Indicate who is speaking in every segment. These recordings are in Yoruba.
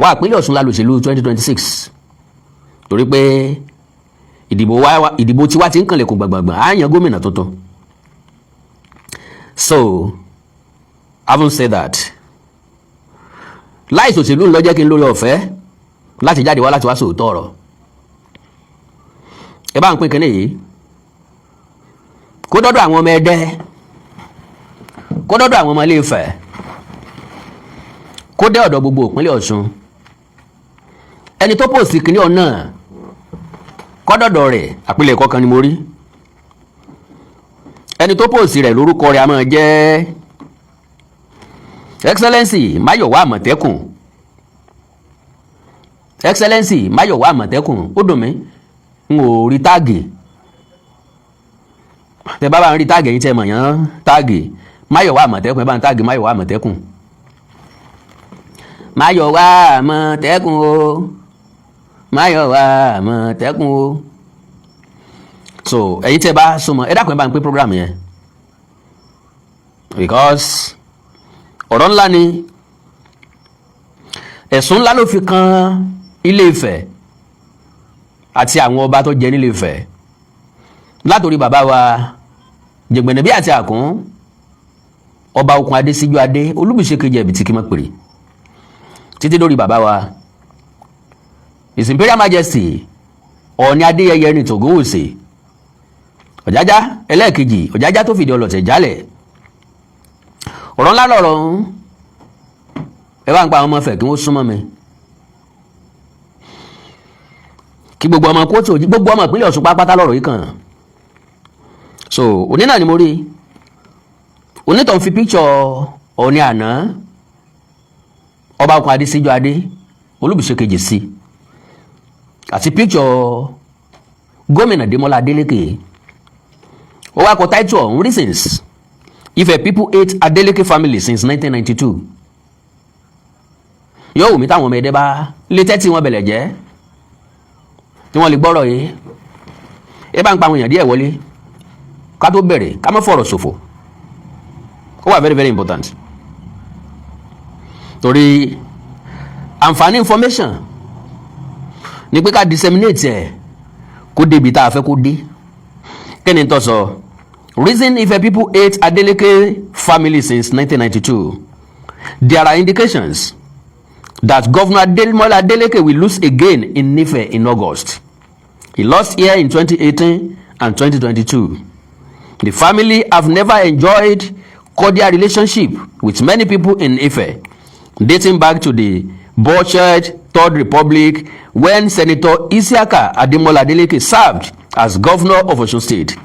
Speaker 1: Àwa ìpínlẹ̀ Ọ̀ṣun la lòṣèlú 2026, torí pé ìdìbò wa, ìdìbò tiwa ti ń kànlẹ̀kùn gbàngbàngbà, á yan gómìnà tuntun. So having said that, láì sòṣèlú ńlọ jẹ́ kí n lórí ọ̀fẹ́ láti jáde wá láti wá sòótọ́ ọ̀rọ̀. Ẹ bá ń pín kínní yìí kó dọ́dọ̀ àwọn ọmọ Ẹdẹ, kó dọ́dọ̀ àwọn ọmọ Ilé Ifẹ̀, kó dé ọ̀dọ̀ gbogbo ìpínlẹ̀ Ọ̀ṣun. Ẹni tó post kínní ọ̀nà, kó dọ́dọ̀ rẹ̀. Àpilẹ̀kọ kan ni mo rí. Ẹni tó post rẹ̀, lórúkọ rẹ̀ a máa jẹ́ Excellency Máyọ̀wá Àmọ̀tẹ́kùn. Excellency Máyọ̀wá Àmọ̀tẹ́kùn. Ó dùn mí, n ò rí tag. Tẹ bá bá ń rí tag, yín tẹ mọ̀ yán tag Máyọ̀wá Àmọ̀tẹ́kùn. Ẹ bá ń tag Máyọ̀wá Àmọ̀tẹ́kùn. Máyọ̀wá Àmọ̀tẹ́kùn o, Máyọ̀wá Àmọ̀tẹ́kùn o. So ẹ̀yin tẹ́ bá súnmọ́, ẹ dákun, ẹ bá ń pín program yẹn, because ọ̀rọ̀ ńlá ni. Ẹ̀sùn ńlá ló fi kan Ilé Ifẹ̀ àti àwọn ọba tó jẹ nílé Ifẹ̀, látòrí bàbá wa Jẹ̀gbẹ̀nẹ̀bí àti Àkún, Ọba Okùn Adé Síjú Adé Olúbùṣe kejì Ẹ̀bìtì kí mọ̀ pèrè, títí lórí bàbá wa His Imperial Majesty Ọọ̀ni Adéyẹyẹ ní Tògúnwùsì, Ọ̀jájá ẹlẹ́ẹ̀kejì, Ọ̀jájá tó fìdí ọlọ̀tẹ̀ jálẹ̀. Ọ̀rọ̀ ńlá lọ̀rọ̀ ń. Ẹ bá ń pa àwọn ọmọ Ifẹ̀ kí wọ́n súnmọ́ mi, kí gbogbo ọmọ kóòtù, gbogbo ọmọ ìpínlẹ̀ Ọ̀ṣun pápátá lọ̀rọ̀ yìí kàn. So òní náà ni mo rí onítọ̀ fi picture Ọọ̀ni àná, Ọba Okùn Adé Síjú Adé Olúbùṣe kejì sí, àti picture Gómìnà Démọ́lá Adélékè. Ó wá kọ title ọ̀hún, "Reasons Ife people hate Adeleke family since 1992". Yóò wù mí táwọn ọmọ Ẹdẹ bá lè tẹ́tí wọn bẹ̀lẹ̀ jẹ́, tí wọ́n lè gbọ́rọ̀ yìí. Ẹ bá ń pa àwọn èèyàn díẹ̀ wọlé ká tó bẹ̀rẹ̀, ká má fọ̀rọ̀ ṣòfò. Ó wà very very important, torí àǹfààní information ni pé ká disseminate ẹ̀ kó débi tá a fẹ́ kó dé. Kí ni tó sọ? "Reason Ife people hate Adeleke family since 1992. There are indications that Governor Ademola Adeleke will lose again in Ife in August. He lost here in 2018 and 2022. The family have never enjoyed cordial relationship with many people in Ife, dating back to the Butchered Third Republic, when Senator Isiaka Ademola Adeleke served as governor of Osun State.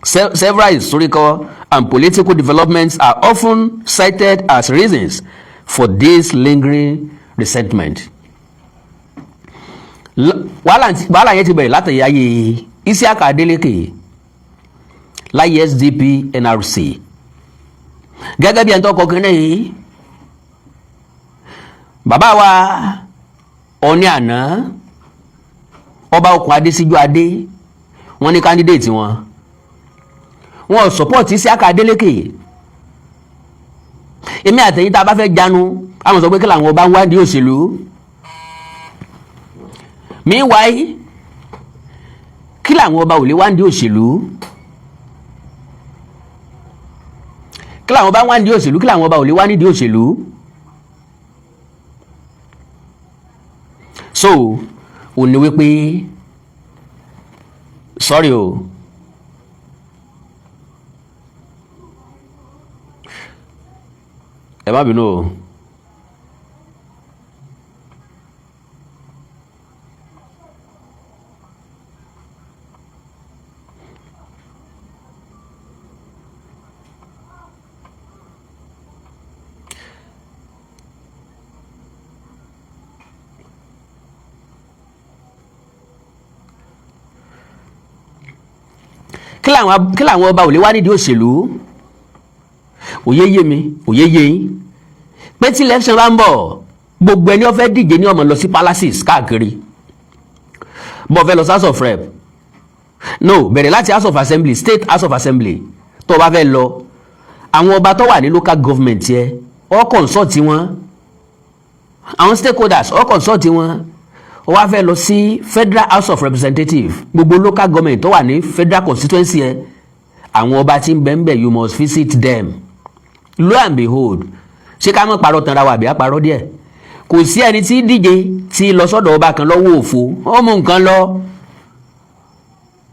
Speaker 1: Several historical and political developments are often cited as reasons for this lingering resentment." Wàhálà yẹn ti bẹ̀rẹ̀ látàrí ayé Isiaka Adeleke láyé SDP NRC. Gẹ́gẹ́ bí ẹni tó kọ kínní yìí, bàbá wa Ọọ̀ni àná, Ọba Okùn Adésíjú Adé, wọ́n ní candidate wọn, wọn ò support Isiaka Adeleke. Èmi àtẹ̀yìn tá a bá fẹ́ jánu, àwọn sọ pé kí làwọn ọba ń wádìí òṣèlú. Meanwhile, kí làwọn ọba ò lè wádìí òṣèlú? Kí làwọn ọba ń wádìí òṣèlú? Kí làwọn ọba ò lè wá nídìí òṣèlú? So ò ní wípé, sorry o, ẹ má bínú o. Kí làwọn ọba ò lè wá nídìí òṣèlú? Òye yé mi, òye yé yín pé tí election bá ń bọ̀, gbogbo ẹni ó fẹ́ díje ní ọmọ lọ sí palaces káàkiri. Bó fẹ́ lọ sí House of Rep, no, bẹ̀rẹ̀ láti House of Assembly, State House of Assembly tó o bá fẹ́ lọ, àwọn ọba tó wà ní local government yẹ ọ consult wọn. Àwọn stakeholders, ó consult wọn. Ó wá fẹ́ lọ sí Federal House of Representatives, gbogbo local government tó wà ní federal constituency ẹ, àwọn ọba tí ń bẹ ń bẹ, you must visit them. Lo and behold, ṣé ká mọ̀ parọ́ tanra wa àbí àparọ́ díẹ̀? Kò sí ẹni tí díje tí lọ sọ́dọ̀ ọba kan lọ́wọ́ òfo. Ó mú nǹkan lọ,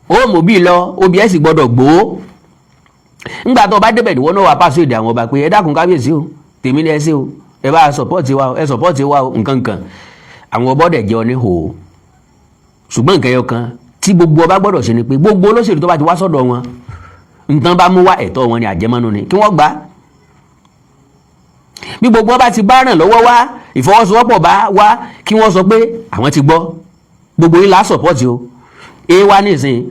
Speaker 1: ó mú bí lọ, obì ẹ̀ sì gbọ́dọ̀ gbó. Ńgbà tó o bá débẹ̀, ìwọ náà wà pàṣẹ èdè àwọn ọba pé, "Ẹ dákun, kábíyèsí o, tèmi ni ẹ ṣe o, ẹ bá support wa o, ẹ support wa o." Nǹkan kan àwọn ọba ọdẹ jẹ́ ọ ní hò. Ṣùgbọ́n nǹkan ẹyọ kan tí gbogbo ọba gbọ́dọ̀ ṣe ni pé gbogbo olóṣèlú tó bá ti wá sọ́dọ̀ wọn, nǹkan bá mú wá, ẹ̀tọ́ wọn ni, àjẹmọ́nú ni kí wọ́n gbà á. Bí gbogbo wọn bá ti bá ràn lọ́wọ́ wá, ìfọwọ́sowọ́pọ̀ bá wá, kí wọ́n sọ pé àwọn ti gbọ́, gbogbo yín la support o. A wá nísìn,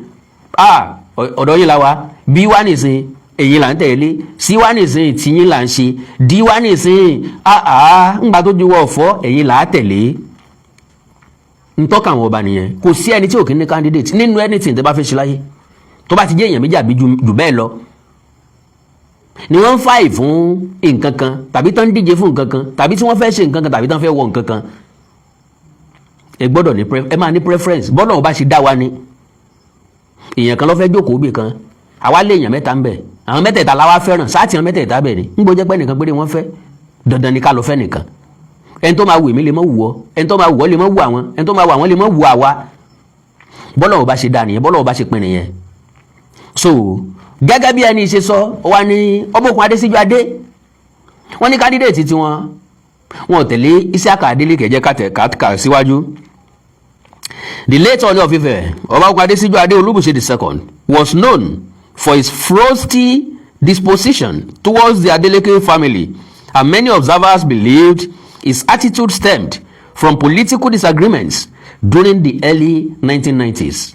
Speaker 1: a ọ̀dọ̀ yín la wá. B wá nísìn, èyí là ń tẹ̀lé. C wá nísìn, tìyín là ń ṣe. D wá nísìn, a a ńgbà tó ju ọ̀fọ́, ẹ̀yìn là á tẹ̀lé. Ntọ́ka àwọn ọba nìyẹn. Kò sí ẹni tí ò kí ní candidate nínú anything tó bá fẹ́ ṣe láyé. Tó bá ti jẹ́ èèyàn méjì àbí jù bẹ́ẹ̀ lọ ni wọ́n ń fàì fún nǹkan kan, tàbí tán ń díje fún nǹkan kan, tàbí tí wọ́n fẹ́ ṣe nǹkan kan, tàbí tán fẹ́ wọ nǹkan kan, ẹ gbọ́dọ̀ ní, ẹ máa ní preference. Bọ́lá wọn bá ṣe dá wa ni. Èèyàn kan ló fẹ́ jókòó bì kan, àwa lé èèyàn mẹ́ta ń bẹ̀, àwọn mẹ́tẹ̀ẹ̀ta la wá fẹ́ràn sáàtì, àwọn mẹ́tẹ̀ẹ̀ta bẹ̀ ni ń gbọ́ jẹ́ pé nìkan péré wọ́n fẹ́. Dandan ni ká lọ fẹ́ nìkan. Ẹni tó máa wù mí lè mọ́ wù ọ́, ẹni tó máa wù ọ́ lè mọ́ wù àwọn, ẹni tó máa wù àwọn lè mọ́ wù àwa. Bọ́lá wọn bá ṣe dá nìyẹn, bọ́lá wọn bá ṣe pin nìyẹn. So gẹ́gẹ́ bí ẹni ṣe sọ wá ní Ọbọ̀kun Adésíjú Adé, wọ́n ní candidate tiwọn, wọn ò tẹ̀lé Isiaka Adeleke. Jẹ́ ká síwájú. The late Ooni of Ife, Ọbaokun Adesiju Ade Olubuse II, was known for his frosty disposition towards the Adeleke family, and many observers believed his attitude stemmed from political disagreements during the early 1990s.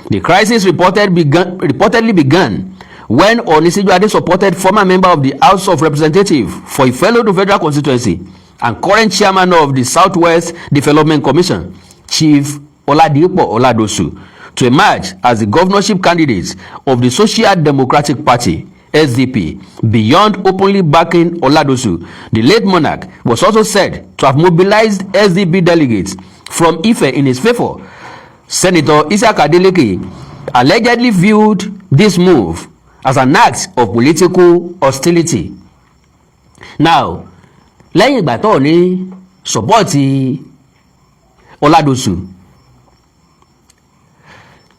Speaker 1: The crisis reportedly began when Ooni Sijuade supported former member of the House of Representatives for Ifelodun Federal Constituency and current chairman of the Southwest Development Commission, Chief Oladipo Oladosu, to emerge as the governorship candidate of the Social Democratic Party, SDP. Beyond openly backing Oladosu, the late monarch was also said to have mobilized SDP delegates from Ife in his favour. Senator Isiaka Adeleke allegedly viewed this move as an act of political hostility. Now, lẹ́yìn ìgbà tó ní support Ọládọ̀sù,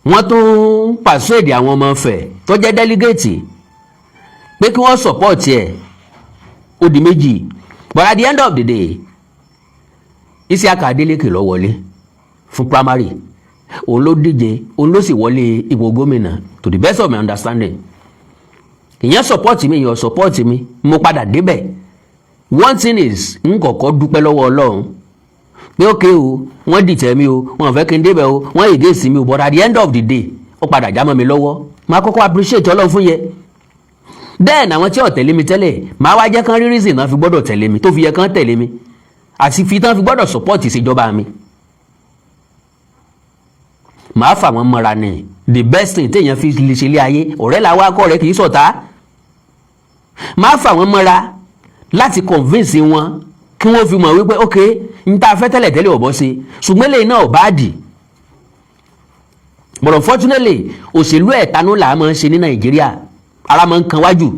Speaker 1: wọ́n tún persuade àwọn ọmọ Ifẹ̀ tó jẹ́ delegate pé kí wọ́n support ẹ̀. Ó di méjì. But at the end of the day, Isiaka Adeleke ló wọlé fún primary, òun ló díje, òun ló sì wọlé ipò gómìnà. To the best of my understanding, ìyẹn support mi, ìyẹn support mi, mo padà débẹ̀. One thing is, n kọ́kọ́ dúpẹ́ lọ́wọ́ Ọlọ́run pé ókè o, wọ́n dìtẹ̀ mi o, wọ́n fẹ́ kí n débẹ̀ o, wọ́n against mi o, but at the end of the day, ó padà já mọ́ mi lọ́wọ́. Máa kọ́kọ́ appreciate Ọlọ́run fún yẹ. Then àwọn tí ò tẹ̀lé mi tẹ́lẹ̀, máa wá jẹ́ kán rí reason náà fi gbọ́dọ̀ tẹ̀lé mi, tó fi yẹ kán tẹ̀lé mi, àti fi tán fi gbọ́dọ̀ support ìṣèjọba mi. Màá fà wọ́n mọ́ra ni. The best thing téèyàn fi lè ṣe ilé ayé, ọ̀rẹ́ làwọn akọ rẹ̀ kì í ṣọ̀tá. Màá fà wọ́n mọ́ra láti convince wọn kí wọ́n fi mọ̀ wípé ok, n ta fẹ́ tẹ́lẹ̀ tẹ́lẹ̀ ọ̀bọ ṣe, ṣùgbọ́n eléyìí náà ò bá dì. But unfortunately, òṣèlú ẹ̀tanú là á máa ń ṣe ní Nàìjíríà. Ara máa ń kan wájú,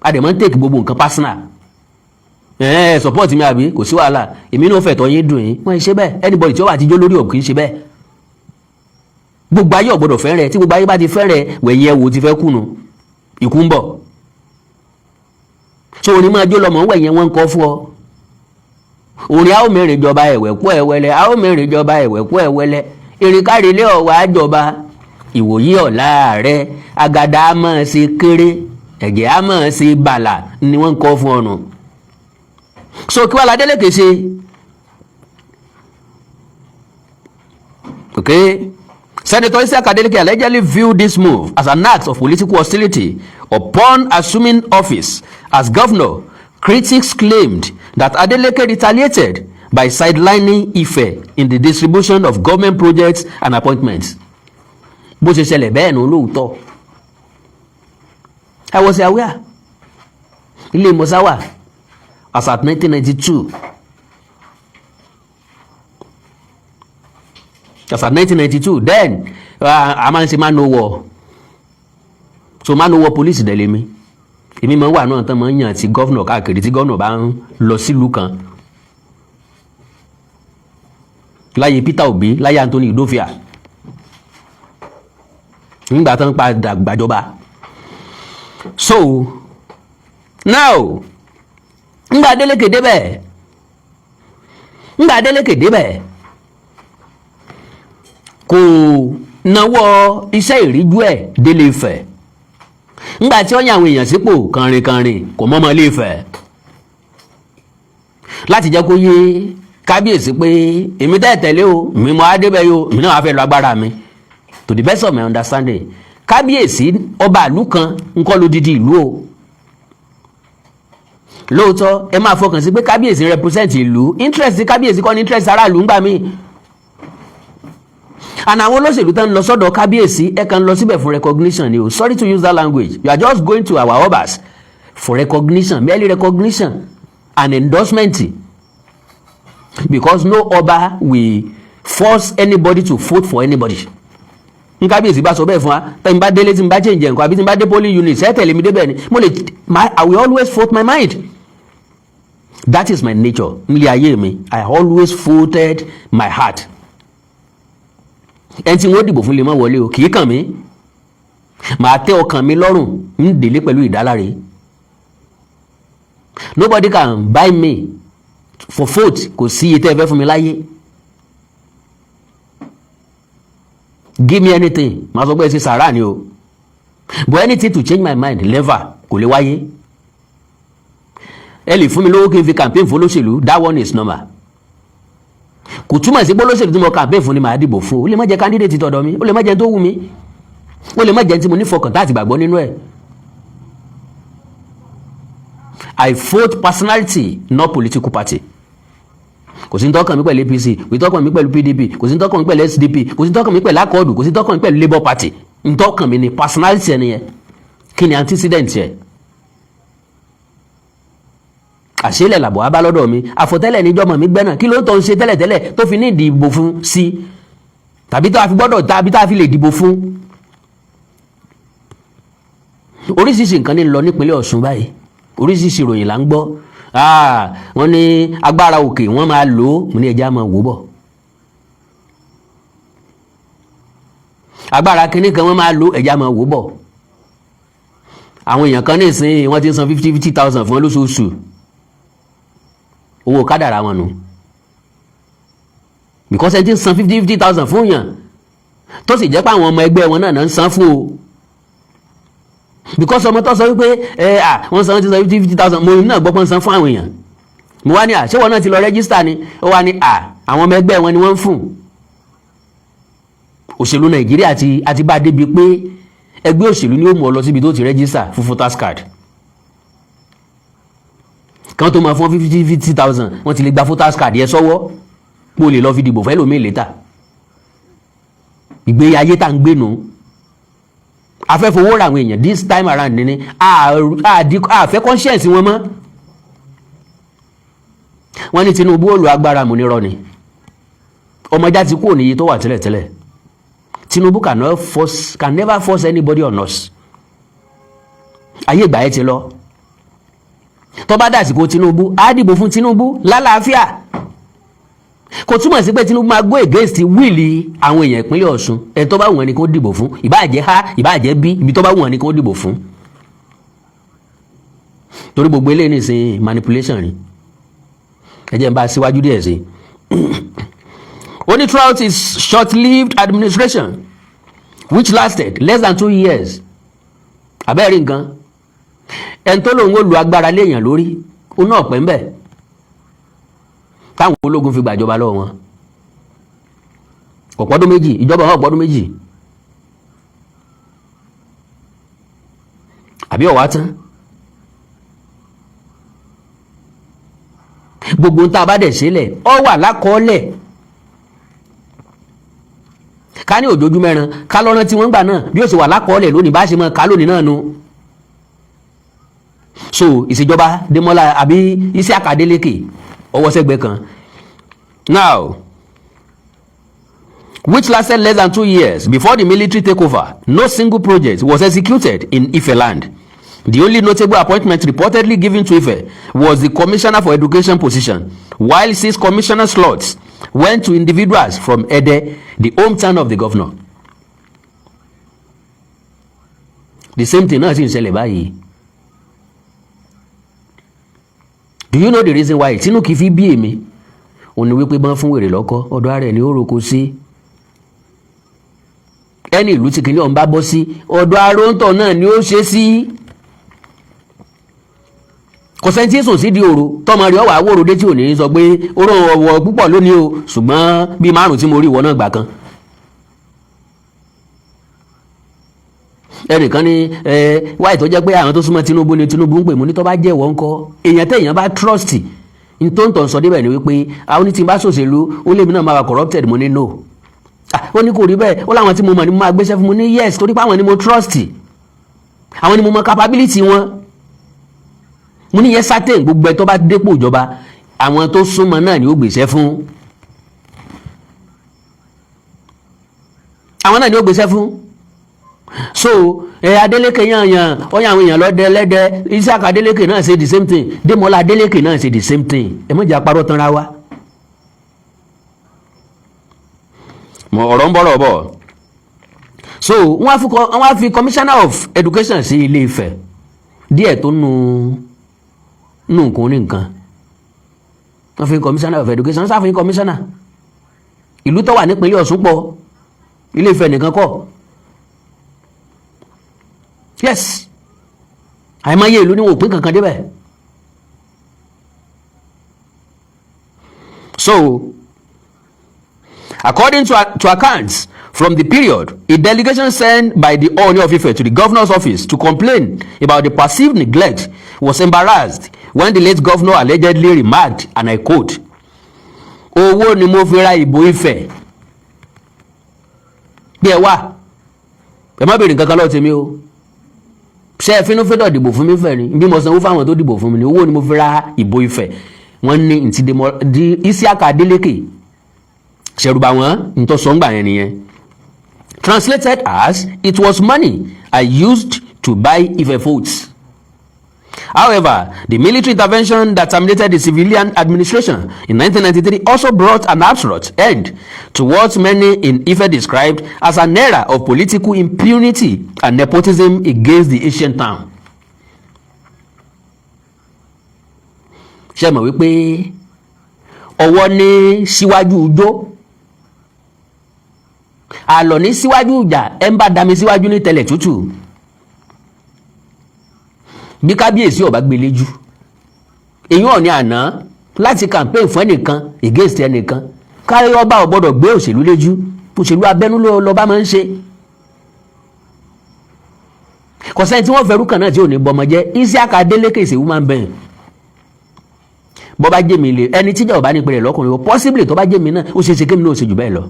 Speaker 1: a dẹ̀ máa ń take gbogbo nǹkan personal. Ẹ support mi àbí, kò sí wàhálà, èmi náà fẹ̀tọ́ yín dùn yín. Wọ́n ṣe bẹ́ẹ̀. Anybody tí ó bá ti jó lórí ò kì í ṣe bẹ́ẹ̀. Gbogbo ayé ò gbọ́dọ̀ fẹ́rẹ̀. Tí gbogbo ayé bá ti fẹ́rẹ̀, wẹ̀yìn ẹ̀ wò ti fẹ́ kùnú, ikú ń bọ̀. So orin máa jó lọmọ wẹ̀yìn wọn ń kọ́ fún ọ. Orin a ó mẹ́rin jọba ẹ̀wẹ̀ kú ẹ̀wẹ̀lẹ̀, a ó mẹ́rin jọba ẹ̀wẹ̀ kú ẹ̀wẹ̀lẹ̀, ìrìnkárìlẹ̀ ọ̀wà àjọba ìwòyí ọ̀la rẹ̀, àgàdà á máa ṣe kéré, ẹ̀jẹ̀ á máa ṣe bàlà ni wọ́n ń kọ́ fún ọ̀nà. So kí wàá l'Adélékè ṣe? Okay. Senator Isiaka Adeleke allegedly viewed this move as an act of political hostility upon assuming office as governor. Critics claimed that Adeleke retaliated by sidelining Ife in the distribution of government projects and appointments. Bó ṣe ṣẹlẹ̀ bẹ́ẹ̀ nù lóòótọ́. I was aware. Ilé Mọ̀sáwà as at 1992. That's at 1992. Then a máa ń ṣe man o war, so man o war police dẹ̀ lèmi. Èmi máa ń wà náà tán, máa ń yàn tí governor káàkiri, tí governor bá ń lọ sílùú kan, láyé Peter Obi, láyé Anthony Udofia, nígbà tán padà gbàjọba. So now, ngbà Adeleke débẹ̀, kò nawọ́ iṣẹ́ ìríjú ẹ̀ délé Ifẹ̀. Ngbà tí ó yan àwọn èèyàn sípò kànrìnkànrìn, kò mọ́mọ́ Ilé Ifẹ̀ láti jẹ́ kó yé kábíyèsí pé èmi tẹ́ tẹ̀lé o, mi mọ adébẹ̀ yìí o, èmi náà wàá fẹ́ lọ agbára mi. To the best of my understanding, kábíyèsí ọba ìlú kan ńkọ́ lódìdí ìlú o. Lóòótọ́, ẹ máa fọkàn sí pé kábíyèsí represent ìlú. Interest kábíyèsí kọ́ ní interest aráàlú ńgbà míì. And àwọn olóṣèlú tán ń lọ sọ́dọ̀ kábíyèsí, ẹ kàn ń lọ síbẹ̀ fún recognition ni o. Sorry to use that language. You are just going to our obas for recognition, merely recognition and endorsement, because no ọba will force anybody to vote for anybody. N kábíyèsí bá sọ bẹ́ẹ̀ fún wa, tẹ́ n bá délé, tí n bá change nǹkan, àbí tí n bá dé polling unit, ṣẹ́ tẹ̀lé mi débẹ̀ ni mo lè I will always vote my mind. That is my nature nílé ayé mi. I always voted my heart. Ẹni tí wọ́n dìbò fún lè má wọlé o, kì í kàn mí. Màá tẹ́ ọkàn mi lọ́rùn, ń délé pẹ̀lú ìdáláre. Nobody can buy me for vote. Kò sí iye tẹ́ ẹ fẹ́ fún mi láyé. Give me anything, màá sọ pé ẹ ṣe sàrà ni o, but anything to change my mind, never, kò lè wáyé. Ẹ lè fún mi lówó kí n fi campaign fún olóṣèlú, that one is normal. Kò túmọ̀ sí pé olóṣèlú tí mo campaign fún ni màá dìbò fún. Ó lè má jẹ́ candidate tọ̀dọ̀ mi, ó lè má jẹ́ tó wù mí, ó lè má jẹ́ tí mo ní fọkàn tá àti gbàgbọ́ nínú ẹ̀. I vote personality, not political party. Kò sí ní tọ́kàn mi pẹ̀lú APC, kò sí tọ́kàn mi pẹ̀lú PDP, kò sí ní tọ́kàn mi pẹ̀lú SDP, kò sí ní tọ́kàn mi pẹ̀lú Accord, kò sí ní tọ́kàn mi pẹ̀lú Labour Party. Ní tọ́kàn mi ni personality ẹni yẹn. Kí ni antecedent yẹn? Àṣélẹ̀ làbọ̀ wá bá lọ́dọ̀ mi, àfọ̀tẹ́lẹ̀ níjọ́mọ̀ mi gbẹ́nà. Kí ló ń tọ́ ń ṣe tẹ́lẹ̀tẹ́lẹ̀ tó fi ní ìdìbò fún sí, tàbí tó a fi gbọ́dọ̀, tàbí tá a fi lè dìbò fún? Oríṣiríṣi nǹkan ní lọ nípínlẹ̀ Ọ̀ṣun báyìí. Oríṣiríṣi ìròyìn là ń gbọ́. Wọ́n ní agbára òkè wọ́n máa lò ó. Mo ní ẹja máa wò bọ̀. Agbára kínní kan wọ́n máa lò, ẹja máa wò bọ̀. Àwọn èèyàn kan ní ìsìn wọ́n ti ń san 50-50 thousand fún wọn lóṣooṣù. Owó kádàrá wọn nù, because ẹni tí ń san 50-50 thousand fún yàn, tó sì jẹ́ pé àwọn ọmọ ẹgbẹ́ wọn náà ń san fún o, because ọmọ tó sọ wípé ẹ à wọ́n san, wọ́n ti san 50-50 thousand, mo náà gbọ́ pé wọ́n san fún àwọn èèyàn. Mo wá ní, à, ṣé wọn náà ti lọ register ni? Ó wá ní, à, àwọn ọmọ ẹgbẹ́ wọn ni wọ́n ń fún. Òṣèlú Nàìjíríà ti àti bá a débi pé ẹgbẹ́ òṣèlú ni ó mú ọ lọ síbi tó ti register fún voters card kan tó máa fún 50-50 thousand. Wọ́n ti lè gba voters card yẹn sọ́wọ́ pé o lè lọ fi dìbò fẹ́ lómi later. Ìgbé ayé tá à ń gbé nù, afẹ́fowó ra àwọn èèyàn this time around ní àfẹ́ conscience wọn mọ́. Wọ́n ní Tinubu ó lo agbára mú nírọ́ ni. Ọmọdé ti kúrò níye tó wà tẹ́lẹ̀tẹ́lẹ̀. Tinubu cannot force, can never force anybody on us. Ayé ìgbà yẹn ti lọ. Tó bá dàsìkò Tinubu, á dìbò fún Tinubu lálàáfíà. Kò túmọ̀ sí pé Tinubu máa go against will àwọn èèyàn ìpínlẹ̀ Ọ̀ṣun. Ẹ̀ tó bá wù wọ́n ni kó dìbò fún, ìbáà jẹ́ A, ìbáà jẹ́ B, ibi tó bá wù wọ́n ni kó dìbò fún, torí gbogbo eléyìí nìsín manipulation ni. Ẹ jẹ́ n bá a síwájú díẹ̀ sí i. Ó ní throughout his short-lived administration, which lasted less than 2 years. Abẹ́rẹ́ nǹkan, ẹni tó lòun ó lu agbára léèyàn lórí, ó náà pẹ́ ń bẹ̀ táwọn ológun fi gbàjọba lọ́wọ́ wọn. Kò pọ́dún 2, ìjọba wọn pọ́dún 2 àbí ọ̀wá tán. Gbogbo ń tá a bá dẹ̀ sílẹ̀, ọ wà lákọọ́lẹ̀. Ká ní òjòjú mẹ́ran ká lọ́rán tí wọ́n ń gbà náà, bí ó sì wà lákọọ́lẹ̀ lónìí, bá ṣe mọ́ ká lónìí náà nu. So ìṣèjọba Démọ́lá àbí Isiaka Adeleke ọwọ́ sẹ́gbẹ́ kan. Now, which lasted less than 2 years before the military takeover, no single project was executed in Ife land. The only notable appointment reportedly given to Ife was the Commissioner for Education position, while six commissioner slots went to individuals from Ede, the hometown of the governor. The same thing náà sì ń ṣẹlẹ̀ báyìí. Do you know the reason why tínú kìí fi bí èmi? Òun ni wípé bọ́n fún wèrè lọ́kọ́, ọ̀dọ̀ ara ẹ̀ ní ó roko sí. Ẹni ìlú tí kìnìún bá bọ́ sí, ọ̀dọ̀ aróńtọ̀ náà ni ó ṣe sí. Kò sẹ́ni tí ń sùn sí di òru tọmọ rẹ̀ ọ̀wà àwòrò dé tí ò ní sọ pé oró ọ̀wọ̀ púpọ̀ lónìí o, ṣùgbọ́n bíi márùn tí mo rí ìwọ náà gbà kan. Ẹnìkan ní ẹ wáyé tó jẹ́ pé àwọn tó súnmọ́ Tinubu ni Tinubu ń pè mú ní tó bá jẹ́ ìwọ ńkọ́, èèyàn tẹ̀yàn bá trust n tó ń tọ̀ sọ débẹ̀ ni wípé àwọn ní tí n bá ṣòṣèlú ó lèmi náà máa wà corrupted. Mo ní no. Ó ní kò rí bẹ́ẹ̀, ó láwọn tí mo mọ̀ ní mo máa gbéṣẹ́ fún. Mo ní yes, torí pé àwọn ni mo trust, àwọn ni mo mọ capability wọn. Mo ní yẹn certain, gbogbo ẹ tó bá dépò ìjọba, àwọn tó súnmọ́ náà ni ó gbéṣẹ́ fún, àwọn náà ni ó gbéṣẹ́ fún. So ẹ Adeleke yàn ó yàn àwọn èèyàn lọ́dẹ lẹ́dẹ. Isiaka Adeleke náà ṣe the same thing, Demola Adeleke náà ṣe the same thing. Ẹ má jẹ́ àparọ́ tanra wa. Ọ̀rọ̀ ń bọ̀rọ̀ bọ̀. So wọ́n á fi commissioner of education sí Ilé Ifẹ̀ díẹ̀ tó nu nù nǹkan ní nǹkan. Wọ́n fi commissioner of education sáfin commissioner ìlú tó wà nípínlẹ̀ Ọ̀ṣun pọ̀, Ilé Ifẹ̀ nìkan kọ́. Yes, àìmọye ìlú ni wọn ò pín kankan débẹ̀. So according to accounts from the period, a delegation sent by the Ooni of Ife to the governor's office to complain about the perceived neglect was embarrassed when the late governor allegedly remarked, and I quote, "Owó ni mo fi ra ìbò Ifẹ̀ bí ẹ wá, ẹ má béèrè nǹkan kan lọ́wọ́ tèmi o. Ṣé ẹ fínúfíndọ̀ dìbò fún mi fẹ́ ni? Bí mo sanwó fáwọn tó dìbò fún mi ni, owó ni mo fi ra ìbò Ifẹ̀." Wọ́n ní ntí di Isiaka Adeleke ṣẹ̀rùbà wọn ntọ́ sọ́ngbà yẹn nìyẹn. Translated as, "It was money I used to buy Ife votes." However, the military intervention that terminated the civilian administration in 1993 also brought an abrupt end to what many in Ife described as an era of political impunity and nepotism against the ancient town. Ṣé ẹ mọ̀ wípé ọwọ́ ní síwájú ijó, àlọ́ ní síwájú ìjà, ẹ̀ ń bá dami síwájú ní tẹlẹ̀ tútù? Bí kábíyèsí ọba gbélé jù èyí ò ní àná láti campaign fún ẹnìkan against ẹnìkan, kárí ọba ò gbọ́dọ̀ gbé òṣèlú léjú. Òṣèlú abẹ́nú lọ́ba máa ń ṣe. Kò sẹ́ni tí wọ́n fẹ́rù kàn náà tí ò ní bọmọ jẹ́. Isiaka Adeleke is a woman being. Bọ́ bá jẹ́ mi lè ẹni tíjà ọba ní ìpínlẹ̀ lọ́kùnrin o, possibly tó bá jẹ́ mi náà, ó ṣe é ṣe kémi náà ó ṣe jù bẹ́ẹ̀ lọ.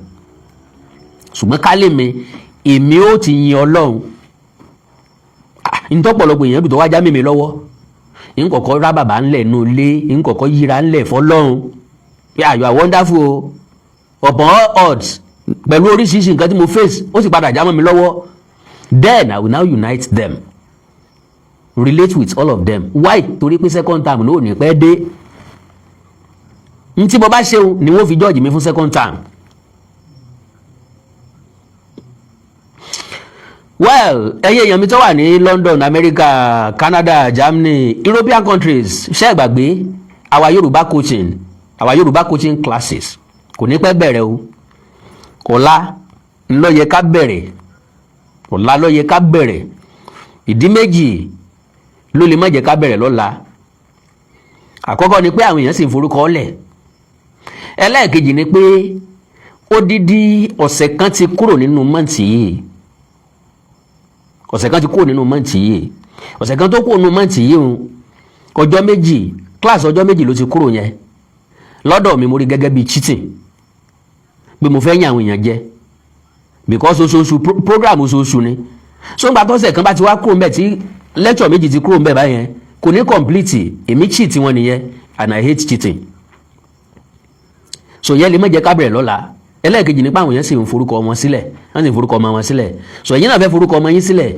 Speaker 1: Ṣùgbọ́n kálí mi, èmi ó ti yin Ọlọ́run ntọ́pọ̀lọpọ̀ èèyàn tó wájá mímí lọ́wọ́, nkọ̀kọ́ rá bàbá ńlẹ̀ nù lé, nkọ̀kọ́ yíra ńlẹ̀ fọlọ́run pé you are wonderful o, upon all odds, pẹ̀lú oríṣiríṣi nǹkan tí mo face, ó sì padà já mọ́ mi lọ́wọ́. Then I will now unite them, relate with all of them. Why? Torí pé second term ní ò ní pẹ́ dé. Ntí mo bá ṣeun ni wọ́n fi judge mi fún second term. Well, ẹ̀yin èèyàn mi tó wà ní London, America, Canada, Germany, European countries, ṣé ẹ gbàgbé our Yorùbá coaching classes kò ní pẹ́ bẹ̀rẹ̀ o. Ọ̀la ló yẹ ká bẹ̀rẹ̀, ọ̀la ló yẹ ká bẹ̀rẹ̀. Ìdí méjì ló lè má jẹ́ ká bẹ̀rẹ̀ lọ́la. Àkọ́kọ́ ni pé àwọn èèyàn sì ń forúkọ lẹ̀. Ẹlẹ́ẹ̀kejì ni pé odidi ọ̀sẹ̀ kan ti kúrò nínú month yìí, ọ̀sẹ̀ kan ti kúrò nínú month yìí. Ọ̀sẹ̀ kan tó kúrò nínú month yìí o, ọjọ́ 2, class ọjọ́ 2 ló ti kúrò yẹn. Lọ́dọ̀ mi, mo rí gẹ́gẹ́ bíi cheating, pé mo fẹ́ yàn àwọn èèyàn jẹ, because oṣooṣù program oṣooṣù ni. So ńgbà tọ́sẹ̀ kan bá ti wá kúrò ńbẹ̀, tí lecture 2 ti kúrò ńbẹ̀ báyẹn, kò ní complete. Èmi cheat wọn nìyẹn, and I hate cheating. So yẹn lè má jẹ́ ká bẹ̀rẹ̀ lọ́la. Ẹlẹ́ẹ̀kejì nípa àwọn èèyàn sì ń forúkọ wọn sílẹ̀, wọ́n sì ń forúkọ ọmọ wọn sílẹ̀. So ẹ̀yin náà fẹ́ forúkọ ọmọ yín sílẹ̀,